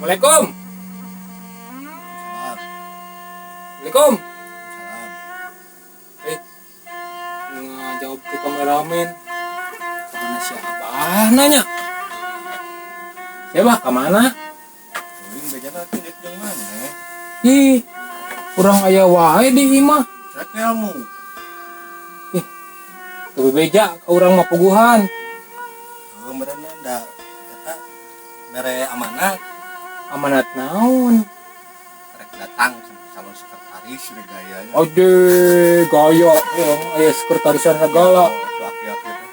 Assalamualaikum. Salam. Assalamualaikum. Salam. Eh, ngajawab ke kameramen. Kemana si Abah nanya? Siapa kemana? Uing bejana teh rek jeung maneh? Ih, kurang aya wae di imah. Rek ilmu. Teu bebeja ka urang mah puguhan. Heuh, meureunna da eta mere amanat. Amanat naon? Rek datang calon sekretaris rek gayanya. Ade, gaya ya, aya sekretarisan segala. Oh, itu aki-aki teh.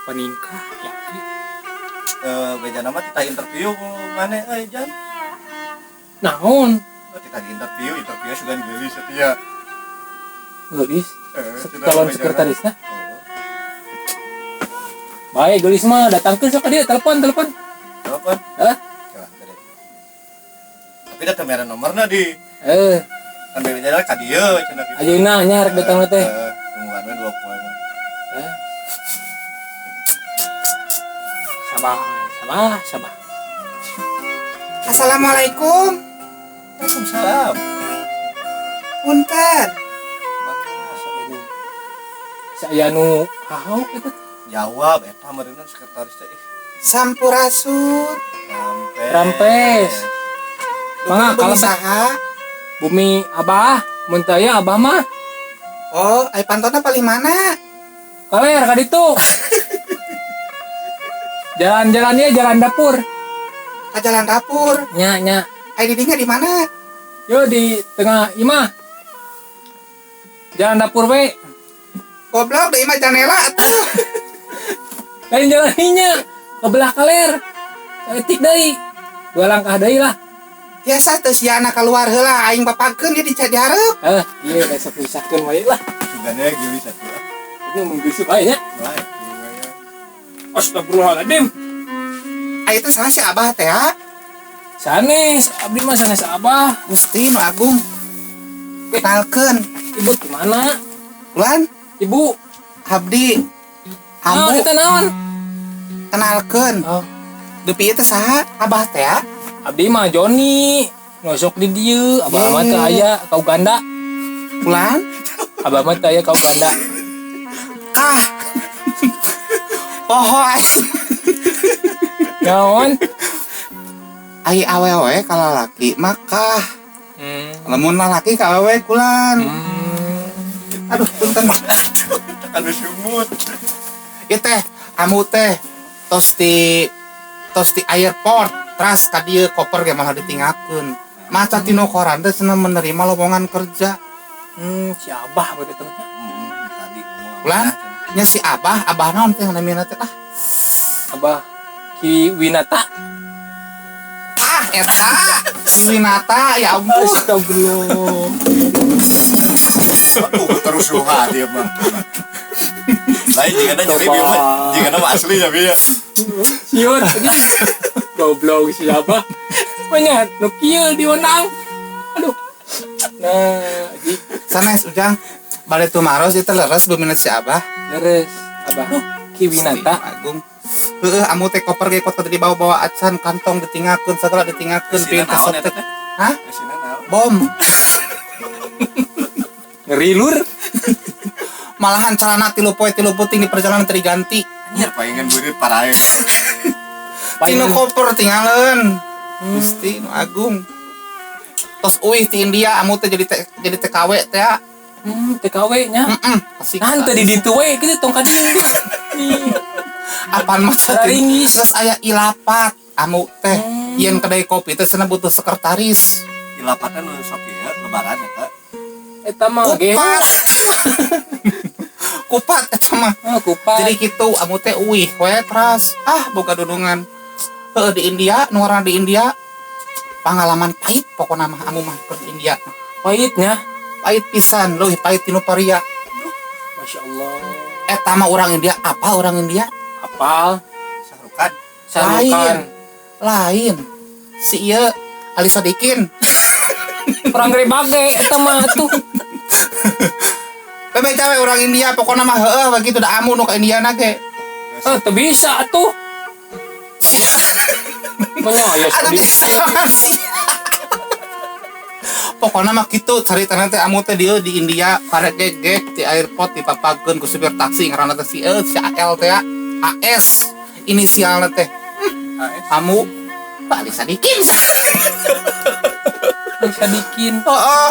Paningkah yaki. Eh, bejana mah kita interview ku maneh euy, Jan. Naon? Oh, kita di interview, interview sugan geulis setia. Geulis. Eh, Calon sekretarisna. Oh. Baik, geulis mah datangkeun sok ka dieu, telepon, telepon. Telepon. Hah? Coba tadi. Tapi da teu mere nomorna di. Eh, Kan bejana ka dieu cenah kitu. Ayeuna nya rek datang teh. Eh, tungguan we 2 poe mah. Eh. Sabah, sabah, sabah. Assalamualaikum. Waalaikumsalam. Punten. Saya nu hahauk eta. Jawab eta meureunna sekretaris teh ih. Sampurasun. Rampes. Rampes. Mangga Bumi kalau saha? Bumi Abah, mun teu aya Abah mah. Oh, ai pantona paling mana? Kaler ka ditu. Jalan-jalannya jalan dapur. Ka jalan dapur. Nya nya. Ai didinya di mana? Yo di tengah imah. Jalan dapur we. Goblok, di imah janela atuh. Lain jalan nya ke belah kaler. Saeutik deui. Dua langkah deui lah. Biasa teu siana keluar heula aing papakeun dia di hareup. Eh, iya besok pisahkeun wae lah. Sugane geulis atuh. Ini mun geus bae nya. Bae, kieu. Astagfirullahaladzim. Ai teh saha si Abah teh ha? Sanes, abdi mah sanes Abah. Gusti nu agung. Kenalkeun. Ibu gimana? Ulan Ibu. Abdi. Naon Ambu eta naon? kenalkeun. Oh, Dupi ieu teh saha? Abah teh ha? Abdi mah Joni. Ngosok di dieu, abah mah teu aya ka Uganda. Ulan Abah mah teu aya ka Uganda. Kah. Poho aing. Naon? Ai awewe ka lalaki mah kah. Lamun lalaki ka awewe kulan. Aduh, punten. Tekan sumut. Ieu teh amu teh tos di airport teras ka dieu koper ge malah ditinggalkeun. Maca tino koran teh cenah menerima lowongan kerja. Si Abah berarti teh. Tadi ngomong. Ulan nya si Abah, Abah naon teh namina teh ah. Abah Ki Winata. Ah, eta si Winata, ya ampun. Astagfirullah. Aduh, terus ruha dia mah. Lain jika nyeri Coba. mah, jika mah asli ya ya. Siun. Goblok si Abah. Banyak nu kieu diundang. Aduh. Nah, ji Sanes Ujang bade tumaros ieu teh leres bumina si Abah. Leres Abah Ki Winata. Agung. Heeh, amu teh koper ge kot dibawa-bawa acan, kantong ditinggalkeun, segala ditinggalkeun, Esina pin naon eta teh? Hah? Esina naon? Bom. Ngeri lur. Malahan celana 3 poe 3 peuting di perjalanan teu diganti. Anjir palingan beureut parae. Tinu koper tinggalin. Gusti nu agung. Tos uih ti India amu teh jadi TKW teh ya. TKW nya. Heeh, asik. Nah, teu di ditu we kitu tong ka dieu. Ih, Apaan mah Raringis. Terus aya ilapat amu teh. Yen kedai kopi teh cenah butuh sekretaris. Ilapatan nu sok ieu lebaran eta. Eta mah ge. Kupat. Kupat eta mah. Ah, kupat. Jadi gitu amu teh uih we teras. Ah, boga dudungan. Heuh, di India, nu ngaranna di India pengalaman pahit pokokna mah amu mah keur di India. Pahitnya. Pahit pisan, leuwih pahit tinu paria. Masya Allah. Eta mah orang India, apa orang India? Apal. Sahrukan. Sarukan. Lain. Si ieu Ali Sadikin. Perang Grebage eta mah tuh. Bebe cawe orang India pokokna mah heueuh begitu da amu nu ka India na ge. Eh, teu bisa tuh. Pokoknya aya Ada sedih. sih. Pokoknya mah kitu caritana teh amu teh dieu di India karek gegek di airport dipapageun ku supir taksi ngaranna teh si si AL teh ya. AS inisialna teh. Amu Pak Ali Sadikin. Sadikin. Heeh.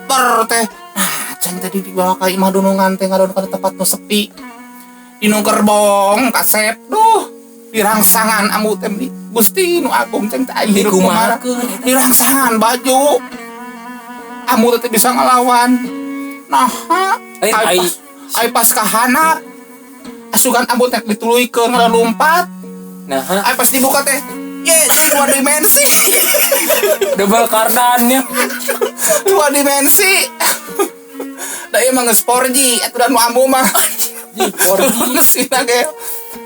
Ber teh. Nah, ceng tadi dibawa ka imah dunungan teh ngadon ka tempat nu sepi. Dinu gerbong kasep. Duh, dirangsangan amu teh Gusti nu agung ceng teh aing hirup kumaha. Dikumahakeun eta. Dirangsangan baju. Amu teh bisa ngelawan. Nah, Lain ai ai pas, ai pas kahanap. Asugan amu teh dituluykeun ngalumpat. Nah, Ai pas dibuka teh, ye, jadi dua dimensi. Double kardannya. Dua dimensi. Da ieu mah geus 4G atuh dan nu ambu mah. Ji, 4G. Geus ge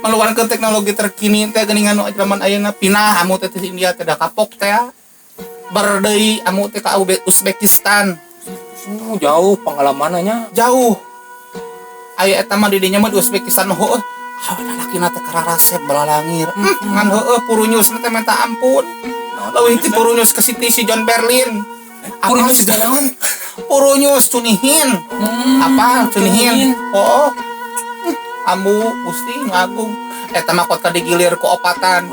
meluarkan teknologi terkini teh geuningan nu zaman ayeuna pinah amu teh ti India teh da kapok teh. Ber deui amu teh ka Uzbekistan. Jauh pengalamannya. Jauh. Aya eta mah di dinya mah di Uzbekistan mah heueuh. Ah, lalakina teh kararasep balalangir. Ngan heueuh purunyus teh minta ampun. Leuwih ti purunyus ke Siti si John Berlin. Apa Purunyus si teh naon? Purunyus Cunihin. Apa Cunihin? Oh. Ambu Gusti nu agung. Eta mah kot digilir ku opatan.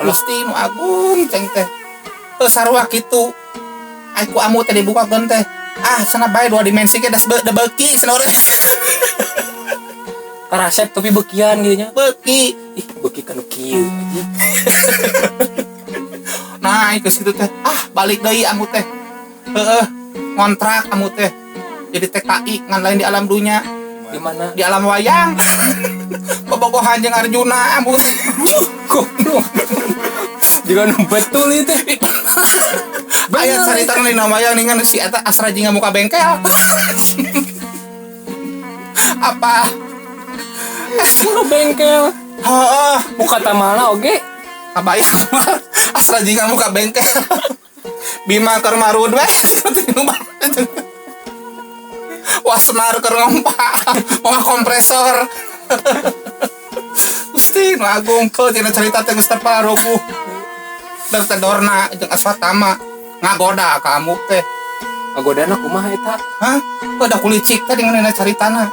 Gusti nu agung ceng teh. Heuh sarua kitu. Ai ku amu teh dibukakeun teh. Ah, sana bae dua dimensi ge das da beuki cenah urang. Karasep tapi bekian gitu nya. Beuki. Ih, beuki kanu kieu anjing. Nah, geus kitu teh. Ah, balik deui amu teh. Heeh, ngontrak amu teh. Jadi TKI ngan lain di alam dunia, Di mana? di alam wayang. Bobogohan jeung Arjuna amu. Goblok. Juga nu betul itu. Aya carita dina wayang ningan si eta Asra jeung muka bengkel. Apa? Muka bengkel. Heeh, Muka tamala oge. kabayang Asra jeung muka bengkel. Bima keur marud we. Wasmar keur ngompa, mawa kompresor. Gusti nu agung ke tina carita teh geus terparoguh. Der teh Dorna jeung Aswatama ngagoda ka amu teh. Ngagodana kumaha eta? Hah? Udah kulicik teh dengan caritana.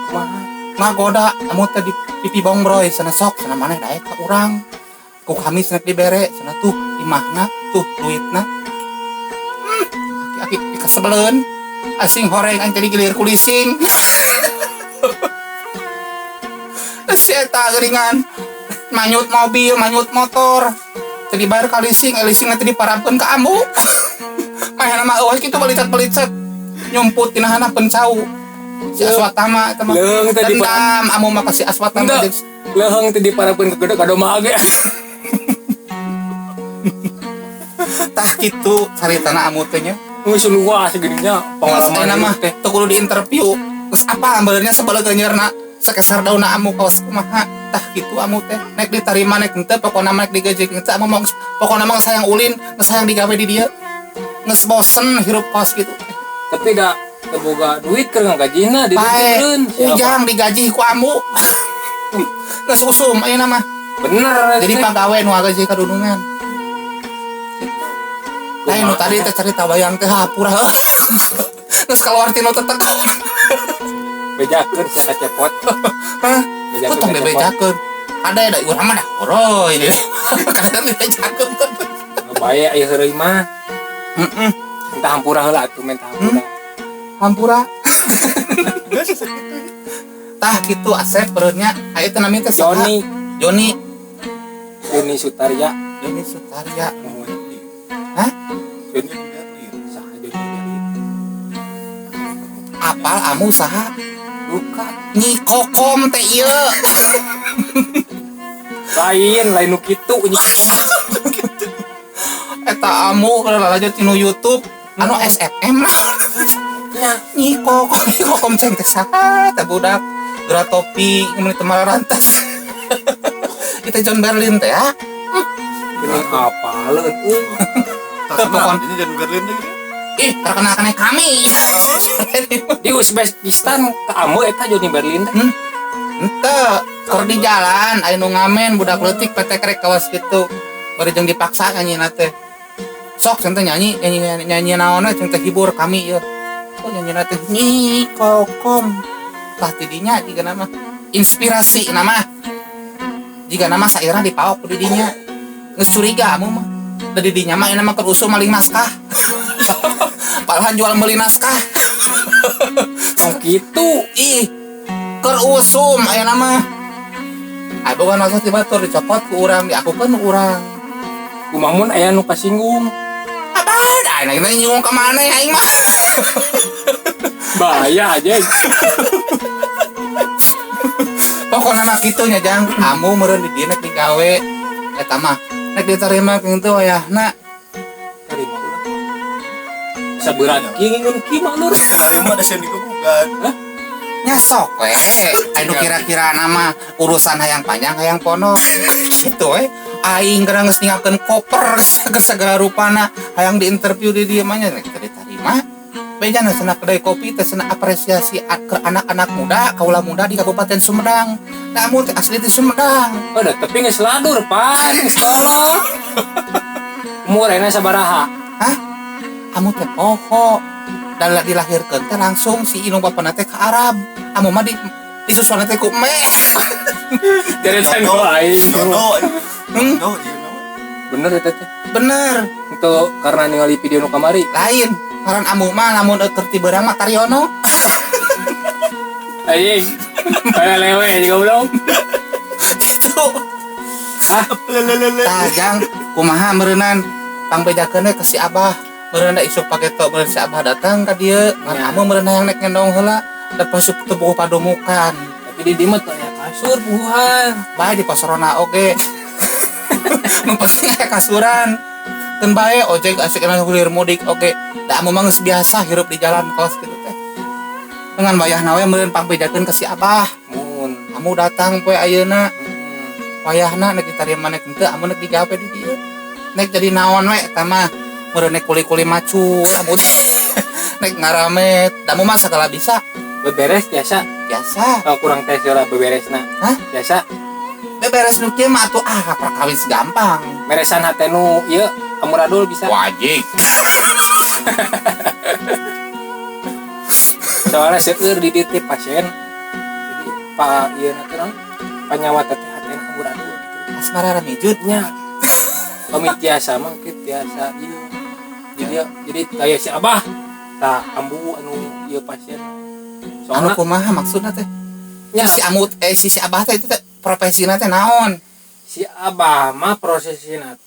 Kumaha? Ngagoda amu teh di pipi bongbroy cenah sok cenah maneh daek ka urang. Ku kami cenah dibere cenah tuh imahna tuh duitna. Aki-aki pikasebeleun. Asing horeng aing teh digilir ku lising. Si eta geuningan manyut mobil, manyut motor. Teu dibayar ka leasing, leasing teh diparabkeun ka ambu. Mahana mah eueuh kitu balicat-balicet. Nyumput tina hanapeun cau. Si Aswatama eta mah. Leung teh dendam amu mah ka si Aswatama jeung leuheung teh diparabkeun ka gede ka domba ge. Tah kitu caritana amu teh nya. Geus luas geuning nya pengalaman mah teh. Teu kudu diinterview. Geus apa ambeurnya sabeuleung nyeurna sakeser daunna amu kawas kumaha. Tah kitu amu teh nek ditarima nek henteu pokona mah nek digaji henteu amu mah pokona mah sayang ulin, geus sayang digawe di dieu. Geus bosen hirup kos kitu. Tapi da teu boga duit keur ngagajina di dieukeun. Ujang digaji ku amu. Geus usum ayeuna mah. Bener. Jadi pagawe nu ngagaji ka dunungan. Lain nu tadi teh carita wayang teh hapura. Geus kaluar tinu tetek. Bejakeun sia kacepot. Hah? Bejakeun tong dibejakeun. Ada da urang mah dah horoy. Kadang dibejakeun. Bae aya heureuy mah. Heeh. Minta hampura heula atuh, minta hampura. Hampura. Tah kitu Asep beureunya aya teh nami teh Joni. Joni. Joni Sutarya. Joni Sutarya. Hah? Joni Berlin. Saha Joni Berlin? Apal amu saha? Luka. Nyi Kokom teh ieu. Lain, lain nu kitu Nyi Kokom. Eta amu keur lalajo tinu YouTube anu SFM lah. Nya Nyi Kokom, Nyi Kokom ceng teh saha teh budak geura topi mun teu mararantas. Kita John Berlin teh ya. Ini apaleun euy. Terkenal ini John Berlin teh. Ih, terkenal kene kami. Di Uzbekistan ka amu eta Johnny Berlin teh. Henteu, keur di jalan aya nu ngamen budak leutik petek rek kawas kitu. Bari jeung dipaksa nyanyi teh. Sok cenah nyanyi nyanyi nyanyi naon we cenah hibur kami ieu. Oh nyanyi teh Nyi Kokom. Tah tidinya jiga nama inspirasi nama. Jiga nama sairah dipaok di dinya. Geus curiga amu mah. Da di dinya mah ayeuna mah keur usum maling naskah. Padahal jual beli naskah. Oh gitu. Ih, keur usum ayeuna mah. Aya boga naskah ti batur dicopot ku urang, diakukeun ku urang. Kumamun aya nu kasinggung. Abad, ayeuna kita nyinggung ka maneh aing mah. Bahaya aja. Pokona mah kitu nya Jang, amu meureun di dieu nek digawe eta mah. Nek diterima kitu wayahna. Terima urang. Saberat kieu ngingun kieu mah lur. Terima ada seni kebukan. Nya sok we. Anu kira-kira nama urusan hayang panjang hayang pondok. Gitu we. Aing keur geus ninggalkeun koper segala rupana hayang diinterview di dieu mah nya nek teu diterima. Bejana cenah kedai kopi teh cenah apresiasi ke anak-anak muda, kaula muda di Kabupaten Sumedang. Namun teh asli di Sumedang. Oh, dah, tapi geus ladur pan, geus tolong. Umur ayeuna sabaraha? Hah? Kamu teh poho. Dan dilahirkeun teh langsung si indung bapana teh ke Arab. Amu mah di disusuan teh ku me. Jadi tanggo aing. Jodoh. Hmm? Jodoh, jeung naon? Bener eta teh. Bener. Itu karena ningali video nu kamari. Lain. Ngaran amu mah lamun keur ti beurang mah Taryono. Anjing. Kayak lewe juga belum. Gitu. Ah, Lelelele. Tah Jang, kumaha meureunnan pangbejakeun we ke si Abah. Meureun da isuk paketo meureun si Abah datang ka dieu. Ngan Ya. amu meureun hayang nek ngendong heula da pasup teu boga padomukan. Tapi di dieu mah teu aya kasur puguhan. Bae di pasorona oge. Nu penting aya kasuran. Keun bae ojek asik enak hilir mudik oge. Da amu mah geus biasa hirup di jalan kos kitu teh. Dengan wayahna we meureun pangbejakeun ke si Abah. Mun. Amu datang poe ayeuna. Hmm. Wayahna nek ditarima nek henteu amu nek digawe di dieu. Nek jadi naon we eta mah meureun nek kuli-kuli macul amu teh. Nek ngaramet, da amu mah sagala bisa. Beberes biasa. Biasa. Oh, kurang tes heula beberesna. Hah? Biasa. Beberes nu kieu mah atuh ah perkawis gampang. Beresan hate nu ieu amuradul bisa. Wajib. Soalnya seueur di dieu teh pasien. Jadi pa ieu na teh naon? Panyawa teh hatena amuradul gitu. Asmara ramijut Nya. Kami tiasa mah kieu tiasa ieu. Jadi jadi kayak si Abah tah ambu anu ieu pasien. Anu Soalna kumaha maksudna teh? nya Si amut si si Abah teh itu teh profesina teh naon? Si Abah mah prosesina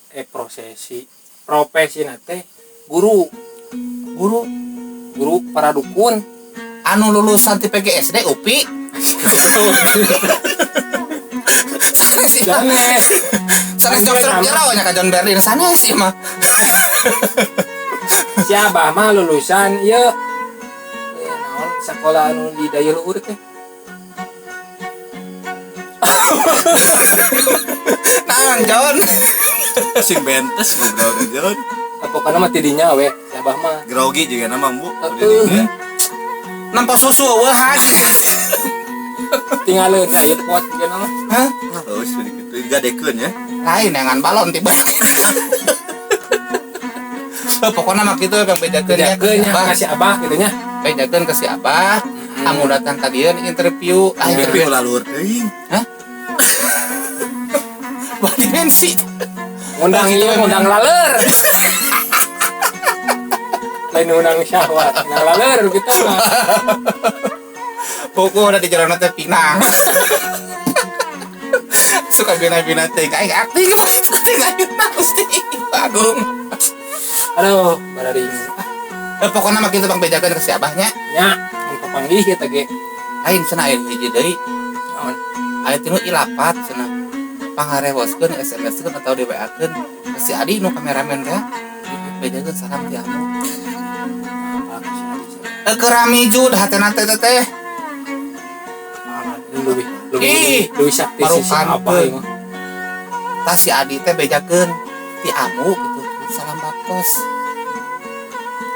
profesina teh guru. Guru Guru para dukun. Anu lulusan ti PGSD UPI. Sanes ieu mah. Sanes. Sanes dokter jero nya ka John Berlin sanes ieu mah. Si Abah mah lulusan ieu naon sakola anu di daya luhur teh. Naon John? Sing bentes ngobrol ke John. Pokoknya mah tidinya we si Abah mah. Grogi juga nama Bu. Heeh. Nempo susu eueuh han. Tinggalin aya pot jeung mah. Hah? Oh, sudah gitu. Digadekeun ya. Lain yang balon tiba. Pokoknya mah kitu yang bejakeun nya. Bejakeun nya Abah. ka si Abah kitu nya. Bejakeun ke si Abah. Amu datang ka dieu interview. Ah, Interview interview. lalur teuing. Hah? Wah, dimensi. Ngundang ieu ngundang laler. Lain ngundang syahwat, ngundang laler gitu mah. Pokoknya udah di jalan teh pinang. Suka bina-bina teh aing akting itu teh ayeuna Gusti Agung. Aduh, bararing. Pokoknya mah kitu Bang bejakeun ke si Abahnya. Nya, mun papanggih ieu teh ge. Lain cenah aya hiji deui. Naon? Aya tinu ilapat cenah. Pangarewoskeun SMS-keun atau di WA-keun ke si Adi nu kameramen teh. Bejakeun salam ti anu. Apa ke si Adi sih? Keur ramijud hatena teh teh. Ah, leuwih Ih, leuwih sakti si si baru Abah ieu mah. Tah si Adi teh bejakeun ti amu gitu. Salam baktos.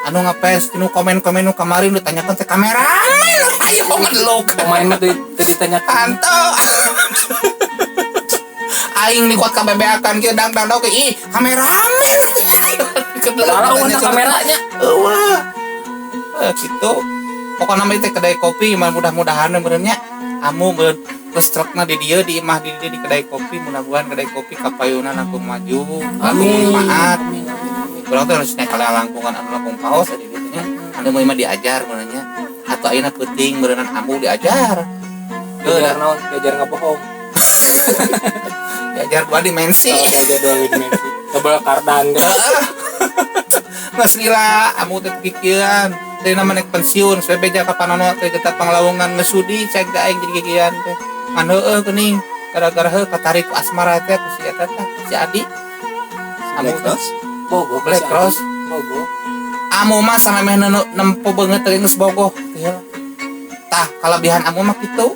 Anu ngefans tinu komen-komen nu kemarin ditanyakan teh kameramen. Ayo ngedelok. Pemain mah teu ditanyakan. Anto. Aing di kuat kabebeakan kieu dang dang dang ih kameramen. Padahal eueuh kameranya. Eueuh. Gitu. Pokokna mah teh kedai kopi mah mudah-mudahan meureun nya amu meureun geus trukna di dieu di imah di dieu di kedai kopi mudah-mudahan kedai kopi kapayuna langkung maju, langkung manfaat. Amin amin amin. Urang teh harus naik langkungan anu langkung paos di dieu nya. Anu mah diajar meureun nya. Atau ayeuna peuting meureunnan amu diajar. Diajar naon? Diajar ngabohong. Diajar dua dimensi. Oh, diajar dua dimensi. Double kardan deh. Geus lila amu teh kikieuan. Dari nama naik pensiun, saya beja ka panono teh getah panglawungan geus sudi cek teh aing jadi kikieuan teh. Ngan heueuh geuning gara-gara heuh katarik ku asmara teh ku si eta teh si Adi. Amu Black teh Rose. Bogo Black Rose. Bogo. Amu mah samemeh nempo beungeut teh geus bogoh. Tah kalebihan amu mah kitu.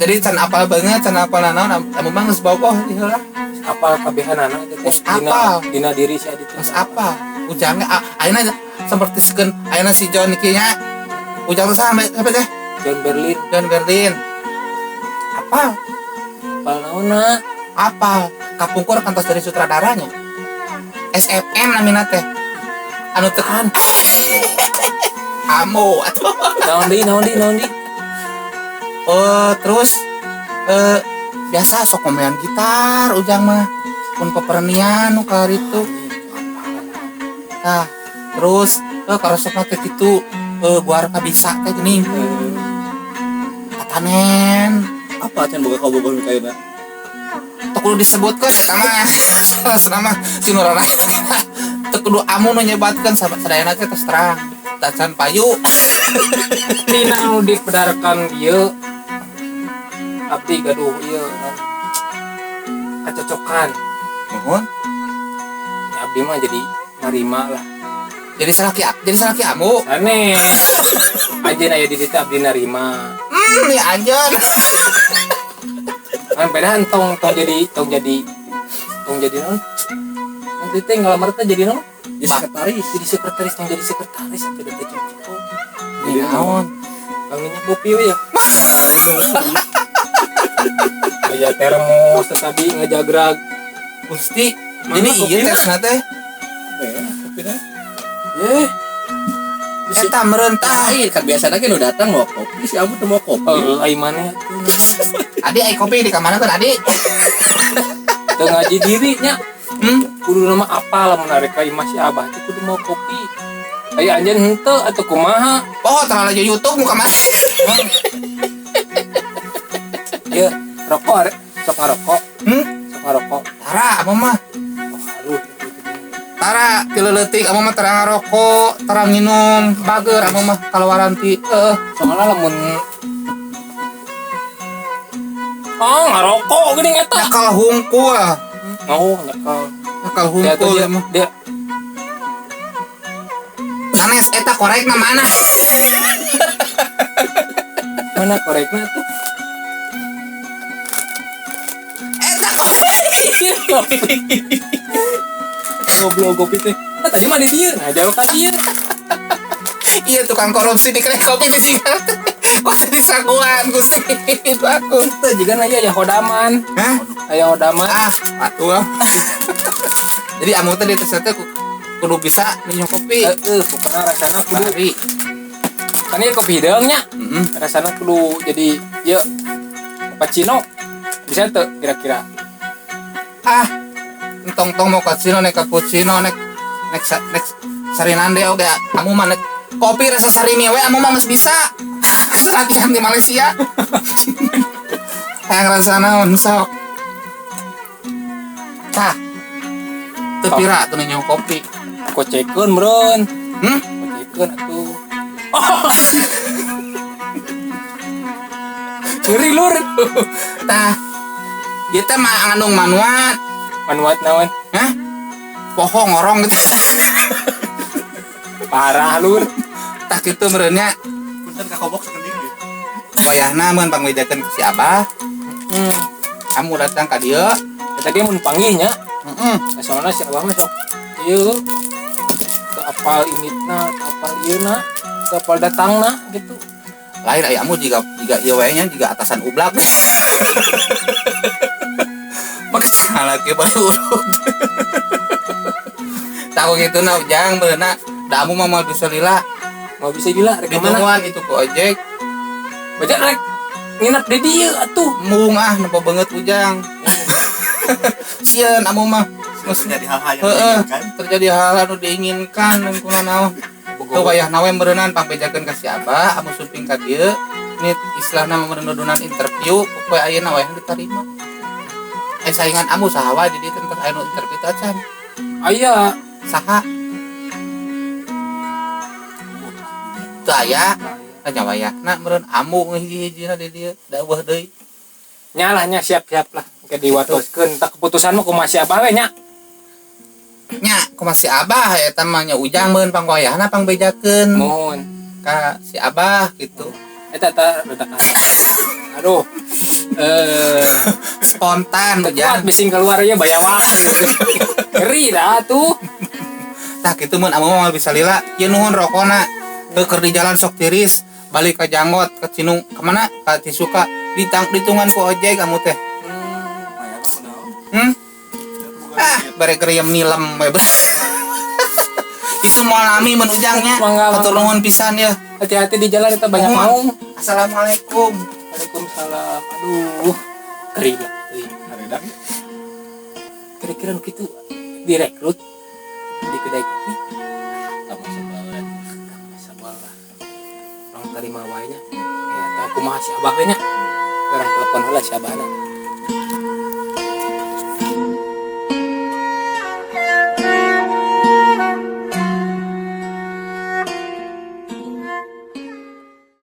Jadi can apal beungeut, can apal nanaon, amu mah geus bogoh di heula. Apal kabehanana teh. Geus apal. Dina diri si Adi teh. Geus apal. Ujangnya ayeuna seperti skeun ayeuna si John kieu nya. Ujang teh sampe sampe teh? John Berlin. John Berlin. Apal. Apal naonna? Apal. Kapungkur kantos dari sutradaranya. SFM namina teh. Anu tekan. Amu atuh. Naon deui, naon deui, naon deui? Terus biasa sok ngomean gitar ujang mah pun pepernian nu karitu. Tah, terus karesepna teh kitu guar ka bisa teh geuning. Tatanen. Apa can boga kabogoh nu kayeuna? Teu kudu disebutkeun eta mah. Salah mah si nu raraya. Teu kudu amu nu nyebatkeun sadayana teh tos terang. Tacan payu. Tina nu dipedarkan ieu abdi gaduh ieu kacocokan. Nuhun. Ya, abdi mah jadi narima lah. Jadi salaki amu. Sanes. Anjeun aya di ditu abdi narima. Ya anjeun. Kan pedahan tong jadi naon? Nanti teh ngalamar teh jadi naon? Jadi sekretaris. Jadi sekretaris tong jadi sekretaris atuh teh cocok. Jadi naon? Kangennya kopi we ya. Aya termos tadi ngajagrag. Gusti, jadi ieu tesna teh. Kopina. Eta meureun tah. Lain kan biasana ge nu datang mau kopi, si Amu teh mau kopi. Heeh, ai maneh Adi ai kopi di kamana kan Adi? Teu ngaji diri nya. Kudu nama apa lamun arek ka imah si Abah teh kudu mau kopi. Aya anjeun henteu atuh kumaha? Oh, terlalu YouTube muka mana? Ya, rokok arek sok ngarokok. Sok ngarokok. Tara, apa mah? Oh, haluh. Tara, tileuletik apa mah tara ngarokok, tara nginum, bager apa mah kalawaran ti. Heeh. Soalna lamun oh, ngarokok geuning eta. Nyakal hungkul. Oh, nyakal. Nyakal hungkul dia, mah. Dia Sanes eta korekna mana? Mana korekna tuh? Eta korek. Goblok kopi teh. Nah, tadi mah di dieu, nah jauh ka dieu. Iya tukang korupsi di kedai kopi teh sih. Kok tadi saguan Gusti itu aku. Teu jiga aya aya hodaman. Hah? Aya hodaman. Ah, atuh. Jadi amu teh di tes teh kudu bisa minum kopi. Heeh, pokona rasana kudu. Bari. Kan ieu kopi hideung nya. Heeh. Rasana kudu jadi ieu cappuccino. Bisa teu kira-kira? Ah, entong-tong mau cappuccino nek cappuccino nek nek nek sarinande oge amu mah nek kopi rasa sarimi we amu mah geus bisa. Latihan di Malaysia. Hayang rasa naon sok. Tah. Teu pira tuh minum kopi. Kocekeun meureun. Kocekeun atuh. Oh. Ngeri lur. Tah. Ieu teh mah ngandung manuat. Manuat naon? Hah? Poho ngorong gitu. Parah lur. Tah kitu meureun nya. Punten ka kobok sakedik ge. Wayahna mun pangwejakeun ka si Abah. Kamu datang ka dieu. Eta ge mun panggih nya. Heeh. Soalna si Abah mah sok ieu teu apal initna, teu apal ieuna, teu apal datangna gitu. Lain aya amu jiga ieu we nya jiga atasan ublak. Make celana kieu bari urut. Tahu gitu na Ujang beuna da amu mah moal bisa lila. Mau bisa gila rek ka mana? Ditungguan itu ku ojek. Baca rek nginep di dieu atuh. Mung ah nempo beungeut Ujang. Sieun amu mah. Terjadi hal-hal yang Heeh, diinginkan. Terjadi hal anu diinginkan kuna naon. Tuh wayahna we meureunnan pangbejakeun ka si Abah amun sumping ka dieu nit istilahna mah meureun interview poe ayeuna wayahna diterima. Eh, saingan amu saha wae di dieu teh aya nu interview teh acan? Aya. Saha? Teu aya. Nya wayahna meureun amu hiji-hijina di dieu da eueuh deui. Nya lah nya, siap-siap lah. Engke diwatoskeun tak keputusan mah kumaha si Abah we nya. Nya kumaha si Abah eta mah nya Ujang meureun pangwayahna pangbejakeun Mohon. Ka si Abah gitu. Eta eta rada aduh. Eh, Spontan kuat Ujang. Bising keluar ya bayawak gitu. Ngeri dah tuh. Tah kitu mun amu mah bisa lila. Ieu nuhun rokona. Heuh, keur di jalan sok tiris, balik ka Janggot, ke Cinung, kemana? Ka Cisuka, ditang ditungan ku ojek kamu teh. Hmm? Ah, bare keriem nilem we. Itu mau lami mun Ujangnya. Mangga, Hatur mangga. nuhun pisan ya. Hati-hati di jalan eta banyak Mohon. maung. Assalamualaikum. Waalaikumsalam. Aduh. Ngeri lah. Ngeri. Hareudang. Kira-kira nu kitu direkrut di kedai kopi. Kamu sebelah, kamu sebelah. Urang terima wae nya. Ya, tahu kumaha si Abah we nya. Urang telepon heula si Abahna.